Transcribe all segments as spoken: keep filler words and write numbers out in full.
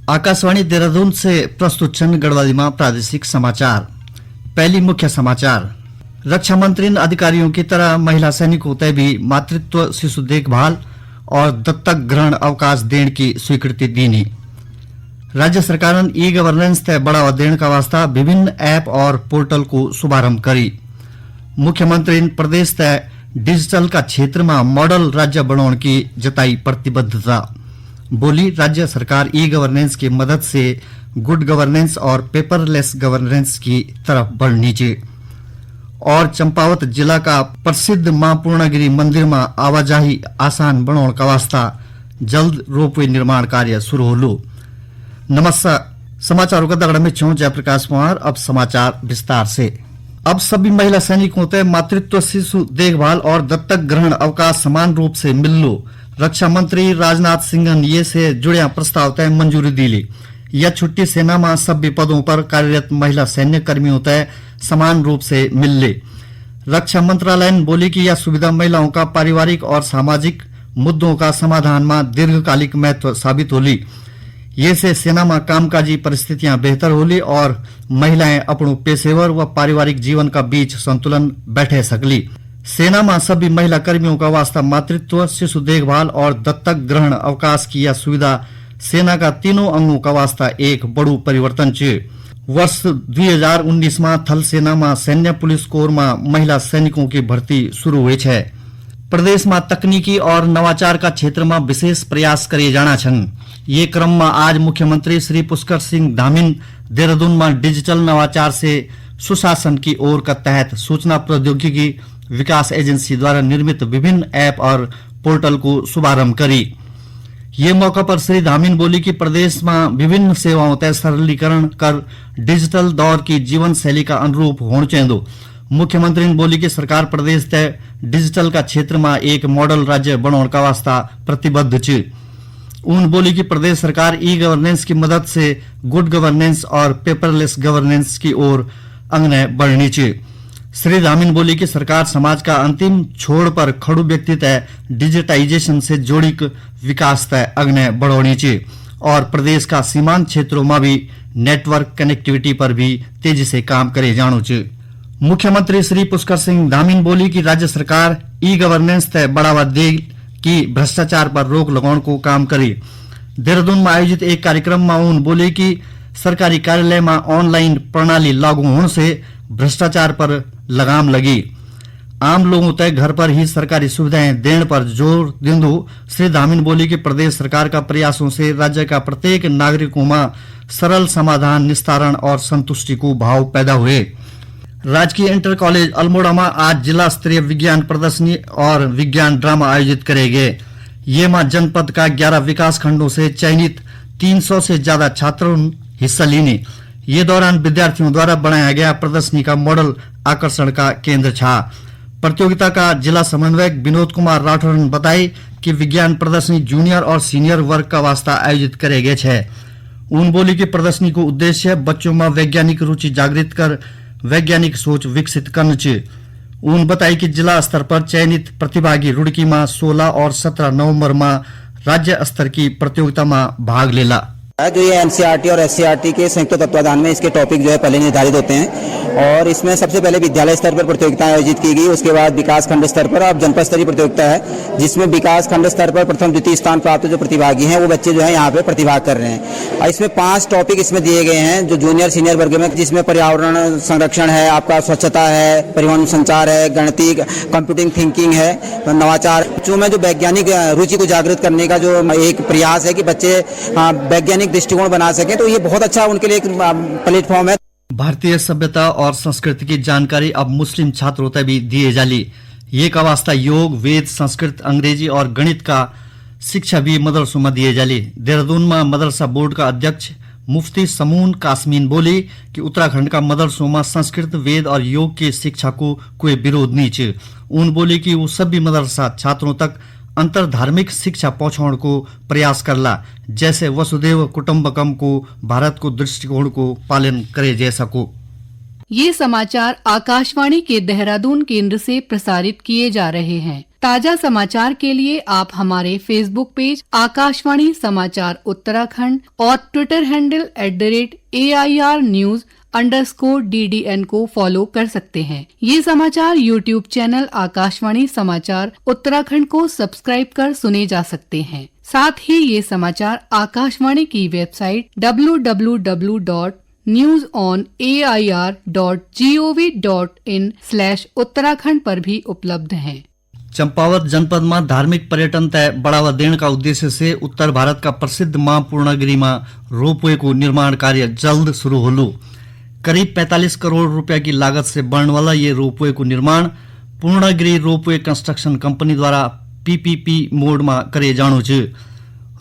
आकाशवाणी देहरादून से प्रस्तुत छन गढ़वाली मा प्रादेशिक समाचार। पहली मुख्य समाचार। रक्षा मंत्री अधिकारियों की तरह महिला सैनिकों ते भी मातृत्व, शिशु देखभाल और दत्तक ग्रहण अवकाश देण की स्वीकृति दीनी। राज्य सरकारन ई गवर्नेंस ते बढ़ावा देण का वास्ता विभिन्न ऐप और पोर्टल को शुभारंभ करी। मुख्यमंत्री प्रदेश ते डिजिटल का क्षेत्र में मॉडल राज्य बनाने की जताई प्रतिबद्धता। बोली, राज्य सरकार ई गवर्नेंस की मदद से गुड गवर्नेंस और पेपरलेस गवर्नेंस की तरफ बढ़नी चाहिए। और चंपावत जिला का प्रसिद्ध मां पूर्णागिरी मंदिर में आवाजाही आसान बनाने का वास्ता जल्द रोपवे निर्माण कार्य शुरू होलू। नमस्कार, समाचारों का दगड़ा में छूं जयप्रकाश कुमार। अब समाचार विस्तार से। अब सभी महिला सैनिकों ते मातृत्व, शिशु देखभाल और दत्तक ग्रहण अवकाश समान रूप से मिललू। रक्षा मंत्री राजनाथ सिंह ने ये से जुड़िया प्रस्ताव ते मंजूरी दी ली। यह छुट्टी सेना में सभी पदों पर कार्यरत महिला सैन्य कर्मियों ते समान रूप से मिल ली। रक्षा मंत्रालय ने बोली कि यह सुविधा महिलाओं का पारिवारिक और सामाजिक मुद्दों का समाधान में दीर्घकालिक महत्व साबित होली। ये से सेना में कामकाजी परिस्थितियां बेहतर होली और महिलाएं अपणु पेशेवर व पारिवारिक जीवन का बीच संतुलन बैठे सकली। सेना में सभी महिला कर्मियों का वास्ता मातृत्व, शिशु देखभाल और दत्तक ग्रहण अवकाश की यह सुविधा सेना का तीनों अंगों का वास्ता एक बड़ू परिवर्तन च। वर्ष दुई हजार उन्नीस में थल सेना में सैन्य पुलिस कोर में महिला सैनिकों की भर्ती शुरू हुई है। प्रदेश में तकनीकी और नवाचार का क्षेत्र में विशेष प्रयास करे जाना छन। ये क्रम में आज मुख्यमंत्री श्री पुष्कर सिंह धामिन देहरादून में डिजिटल नवाचार से सुशासन की ओर का तहत सूचना प्रौद्योगिकी विकास एजेंसी द्वारा निर्मित विभिन्न ऐप और पोर्टल को शुभारंभ करी। ये मौका पर श्री धामिन बोली कि प्रदेश में विभिन्न सेवाओं तय सरलीकरण कर डिजिटल दौर की जीवन शैली का अनुरूप होना चाहिए। मुख्यमंत्री ने बोली कि सरकार प्रदेश तय डिजिटल का क्षेत्र में एक मॉडल राज्य बनाने का वास्ता प्रतिबद्ध च। उन बोली कि प्रदेश सरकार ई गवर्नेंस की मदद से गुड गवर्नेंस और पेपरलेस गवर्नेंस की ओर अंगने बढ़नी च। श्री धामिन बोली कि सरकार समाज का अंतिम छोर पर खड़ू व्यक्ति तय डिजिटाइजेशन से जोड़ी क विकास तय अगने बढ़ानी च और प्रदेश का सीमांत क्षेत्रों में भी नेटवर्क कनेक्टिविटी पर भी तेजी से काम करे जाणू च। मुख्यमंत्री श्री पुष्कर सिंह धामिन बोली कि राज्य सरकार ई गवर्नेंस तय बढ़ावा दे कि भ्रष्टाचार पर रोक लगाने को काम करी। देहरादून में आयोजित एक कार्यक्रम में उन बोले कि सरकारी कार्यालय में ऑनलाइन प्रणाली लागू होने से भ्रष्टाचार पर लगाम लगी। आम लोगों तय घर पर ही सरकारी सुविधाएं देने पर जोर देंदु श्री धामिन बोली कि प्रदेश सरकार का प्रयासों से राज्य का प्रत्येक नागरिकों में सरल समाधान, निस्तारण और संतुष्टि को भाव पैदा हुए। राजकीय इंटर कॉलेज अल्मोड़ा में आज जिला स्तरीय विज्ञान प्रदर्शनी और विज्ञान ड्रामा आयोजित करे गए। ये में जनपद का ग्यारह विकास खंडों से चयनित तीन सौ से ज्यादा छात्रों ने हिस्सा लेने। ये दौरान विद्यार्थियों द्वारा बनाया गया प्रदर्शनी का मॉडल आकर्षण का केंद्र छा। प्रतियोगिता का जिला समन्वयक विनोद कुमार राठौर ने बताई कि विज्ञान प्रदर्शनी जूनियर और सीनियर वर्ग का वास्ता आयोजित करे गए छे। उन बोली कि प्रदर्शनी को उद्देश्य बच्चों में वैज्ञानिक रुचि जागृत कर वैज्ञानिक सोच विकसित करना चाहिए। उन बताई कि जिला स्तर पर चयनित प्रतिभागी रुड़की में सोलह और सत्रह नवंबर में राज्य स्तर की प्रतियोगिता में भाग लेला। जो ये एनसीईआरटी और एससीईआरटी के संयुक्त तत्वाधान में इसके टॉपिक जो है पहले निर्धारित होते हैं और इसमें सबसे पहले विद्यालय स्तर पर प्रतियोगिता आयोजित की गई, उसके बाद विकास खंड स्तर पर, अब जनपद स्तरीय प्रतियोगिता है जिसमें विकास खंड स्तर पर प्रथम द्वितीय स्थान प्राप्त जो प्रतिभागी हैं वो बच्चे जो है यहाँ पे प्रतिभाग कर रहे हैं। और इसमें पांच टॉपिक इसमें दिए गए हैं जो जूनियर सीनियर वर्ग में, जिसमें पर्यावरण संरक्षण है, आपका स्वच्छता है, परिवहन संचार है, गणितीय कंप्यूटिंग थिंकिंग है, नवाचार। बच्चों में जो वैज्ञानिक अ, रुचि को जागृत करने का जो एक प्रयास है कि बच्चे अ, वैज्ञानिक दृष्टिकोण बना सकें, तो ये बहुत अच्छा उनके लिए एक प्लेटफॉर्म है। भारतीय सभ्यता और संस्कृति की जानकारी अब मुस्लिम छात्रों तक भी दिए जाली। ये का वास्ता योग, वेद, संस्कृत, अंग्रेजी और गणित का शिक्षा भी मदरसों में दिए जाली। देहरादून में मदरसा बोर्ड का अध्यक्ष मुफ्ती समून कासमीन बोली कि उत्तराखंड का मदरसों में संस्कृत, वेद और योग की शिक्षा को कोई विरोध नहीं च। उन बोली कि वो सभी मदरसा छात्रों तक अंतर धार्मिक शिक्षा पहुंचाने को प्रयास करला, जैसे वसुदेव कुटुंबकम को भारत को दृष्टिकोण को पालन करे जा सको। ये समाचार आकाशवाणी के देहरादून केंद्र से प्रसारित किए जा रहे हैं। ताजा समाचार के लिए आप हमारे Facebook पेज आकाशवाणी समाचार उत्तराखंड और Twitter handle at the rate A I R news underscore D D N को फॉलो कर सकते हैं। ये समाचार YouTube चैनल आकाशवाणी समाचार उत्तराखंड को सब्सक्राइब कर सुने जा सकते हैं। साथ ही ये समाचार आकाशवाणी की website W W W dot news on A I R dot G O V dot in slash Uttarakhand पर भी उपलब्ध हैं। चंपावत जनपद मा धार्मिक पर्यटन तै बढ़ावा देण का उद्देश्य से उत्तर भारत का प्रसिद्ध मां पूर्णागिरी मा रोपवे को निर्माण कार्य जल्द शुरू होलू। करीब पैंतालीस करोड़ रुपया की लागत से बणन वाला ये रोपवे को निर्माण पूर्णागिरी रोपवे कंस्ट्रक्शन कंपनी द्वारा P P P मोड मा करे जाणू च।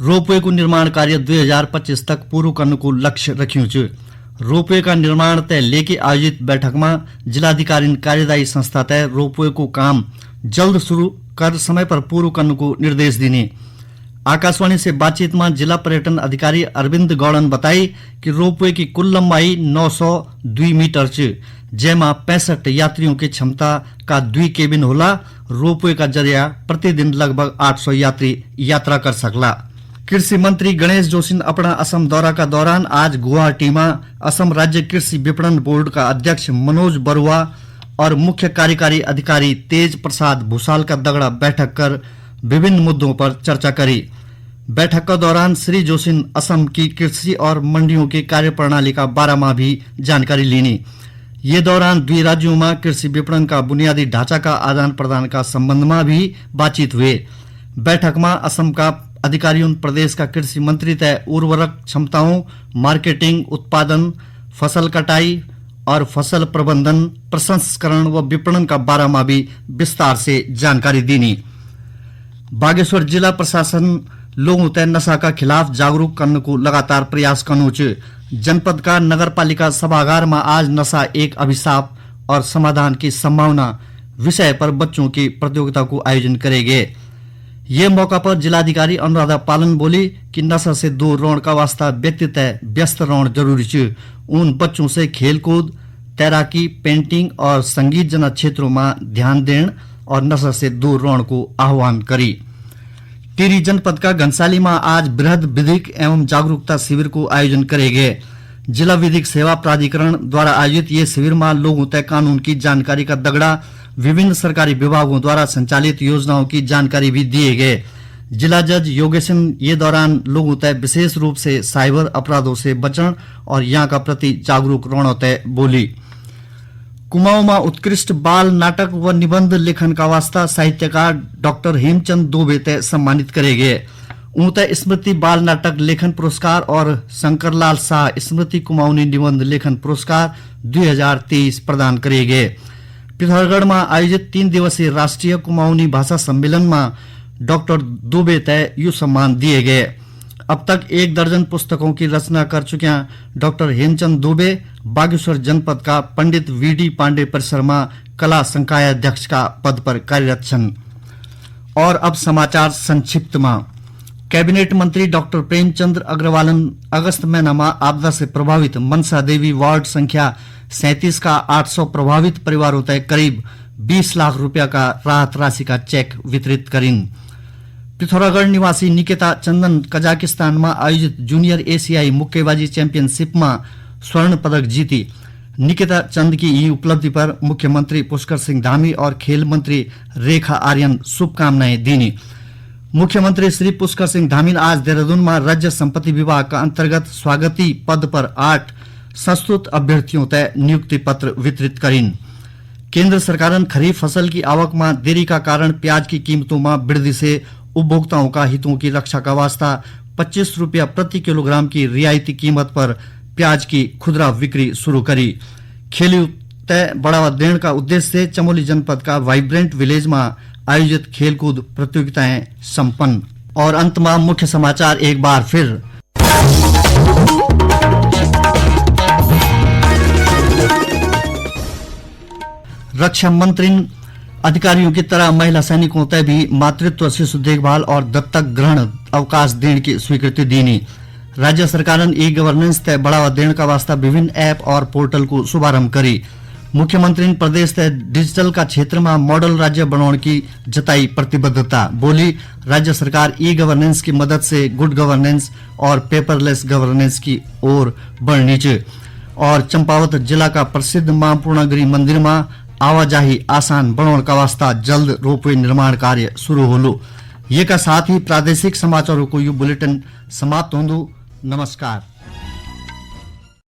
रोपवे को निर्माण कार्य दुई हजार पच्चीस तक पूरू करने को लक्ष्य रख्यू च। रोपवे का निर्माण तै लेके आयोजित बैठक मा जिलाधिकारीन कार्यदायी संस्था तै रोपवे को काम जल्द शुरू कर समय पर पूरू करने को निर्देश दीनी। आकाशवाणी से बातचीत मा जिला पर्यटन अधिकारी अरविंद गौड़न बताई कि रोपवे की कुल लंबाई नौ सौ दुई मीटर च, जैमा पैंसठ यात्रियों की क्षमता का दुई केबिन होला। रोपवे का जरिया प्रतिदिन लगभग आठ सौ यात्री यात्रा कर सकला। कृषि मंत्री गणेश जोशी अपना असम दौरा का दौरान आज गुवाहाटी मा असम राज्य कृषि विपणन बोर्ड का अध्यक्ष मनोज बरुआ और मुख्य कार्यकारी अधिकारी तेज प्रसाद भूसाल का दगड़ा बैठक कर विभिन्न मुद्दों पर चर्चा करी। बैठक का दौरान श्री जोशिन असम की कृषि और मंडियों की कार्यप्रणाली का बारे में भी जानकारी लीनी। ये दौरान दुई राज्यों में कृषि विपणन का बुनियादी ढांचा का आदान प्रदान का संबंध में भी बातचीत हुए। बैठक में असम का अधिकारियों प्रदेश का कृषि मंत्री तय उर्वरक क्षमताओं, मार्केटिंग, उत्पादन, फसल कटाई और फसल प्रबंधन, प्रसंस्करण व विपणन का बारे में भी विस्तार से जानकारी दीनी। बागेश्वर जिला प्रशासन लोगों तय नशा का खिलाफ जागरूक करने को लगातार प्रयास करनो च। जनपद का नगर पालिका सभागार में आज नशा एक अभिशाप और समाधान की संभावना विषय पर बच्चों की प्रतियोगिता को आयोजन करेंगे। ये मौका पर जिलाधिकारी अनुराधा पालन बोली कि नशा से दूर रहण का वास्ता व्यक्ति तय व्यस्त रहण जरूरी च। उन बच्चों से खेलकूद, तैराकी, पेंटिंग और संगीत जना क्षेत्रों में ध्यान देण और नशा से दूर रहण को आह्वान करी। टिहरी जनपद का घनसाली में आज बृहद विधिक एवं जागरूकता शिविर को आयोजन करे गए। जिला विधिक सेवा प्राधिकरण द्वारा आयोजित ये शिविर में लोगों तय कानून की जानकारी का दगड़ा विभिन्न सरकारी विभागों द्वारा संचालित योजनाओं की जानकारी भी दिए गए। जिला जज योगेशन ये दौरान लोगों तय विशेष रूप से साइबर अपराधों से बचण और यहाँ का प्रति जागरूक रहणों तय बोली। कुमाऊं में उत्कृष्ट बाल नाटक व निबंध लेखन का वास्ता साहित्यकार डॉक्टर हेमचंद दुबे तय सम्मानित करे गए। ऊं तय स्मृति बाल नाटक लेखन पुरस्कार और शंकरलाल शाह स्मृति कुमाऊनी निबंध लेखन पुरस्कार दुई हजार तेईस प्रदान करे गए। पिथौरागढ़ में आयोजित तीन दिवसीय राष्ट्रीय कुमाऊनी भाषा सम्मेलन में डॉक्टर दुबे तय यु सम्मान दिए गए। अब तक एक दर्जन पुस्तकों की रचना कर चुके डॉक्टर हेमचंद दुबे बागेश्वर जनपद का पंडित वी डी पांडे परिसर में कला संकाय अध्यक्ष का पद पर कार्यरत छन। और अब समाचार संक्षिप्त में। कैबिनेट मंत्री डॉक्टर प्रेमचंद्र अग्रवालन अगस्त महीना में आपदा से प्रभावित मनसा देवी वार्ड संख्या सैंतीस का आठ सौ प्रभावित परिवारों तय करीब बीस लाख रुपया का राहत राशि का चेक वितरित करिन। पिथौरागढ़ निवासी निकिता चंदन कजाकिस्तान में आयोजित जूनियर एशियाई मुक्केबाजी चैंपियनशिप में स्वर्ण पदक जीती। निकिता चंद की यी उपलब्धि पर मुख्यमंत्री पुष्कर सिंह धामी और खेल मंत्री रेखा आर्यन शुभकामनाएं दीनी। मुख्यमंत्री श्री पुष्कर सिंह धामी ने आज देहरादून में राज्य संपत्ति विभाग का अंतर्गत स्वागती पद पर आठ संस्तुत अभ्यर्थियों तय नियुक्ति पत्र वितरित करीन। केंद्र सरकारन खरीफ फसल की आवक में देरी का कारण प्याज की कीमतों में वृद्धि से उपभोक्ताओं का हितों की रक्षा का वास्ता पच्चीस रुपया प्रति किलोग्राम की रियायती कीमत पर प्याज की खुदरा विक्री शुरू करी। खेल तय बढ़ावा देने का उद्देश्य से चमोली जनपद का वाइब्रेंट विलेज में आयोजित खेलकूद प्रतियोगिताएं संपन्न। और अंत में मुख्य समाचार एक बार फिर। रक्षा मंत्री अधिकारियों की तरह महिला सैनिकों तय भी मातृत्व, शिशु देखभाल और दत्तक ग्रहण अवकाश देने की स्वीकृति दीनी। राज्य सरकारन ई गवर्नेंस ते बढ़ावा देण का वास्ता विभिन्न ऐप और पोर्टल को शुभारंभ करी। मुख्यमंत्री ने प्रदेश ते डिजिटल का क्षेत्र में मॉडल राज्य बनाने की जताई प्रतिबद्धता। बोली, राज्य सरकार ई गवर्नेंस की मदद से गुड गवर्नेंस और पेपरलेस गवर्नेंस की ओर बढ़नी च। और चंपावत जिला का प्रसिद्ध मां पूर्णागिरी मंदिर में आवाजाही आसान बनाने का वास्ता जल्द रोपवे निर्माण कार्य शुरू होलो। ये का साथ ही प्रादेशिक समाचारों को यू बुलेटिन समाप्त होंदु। नमस्कार।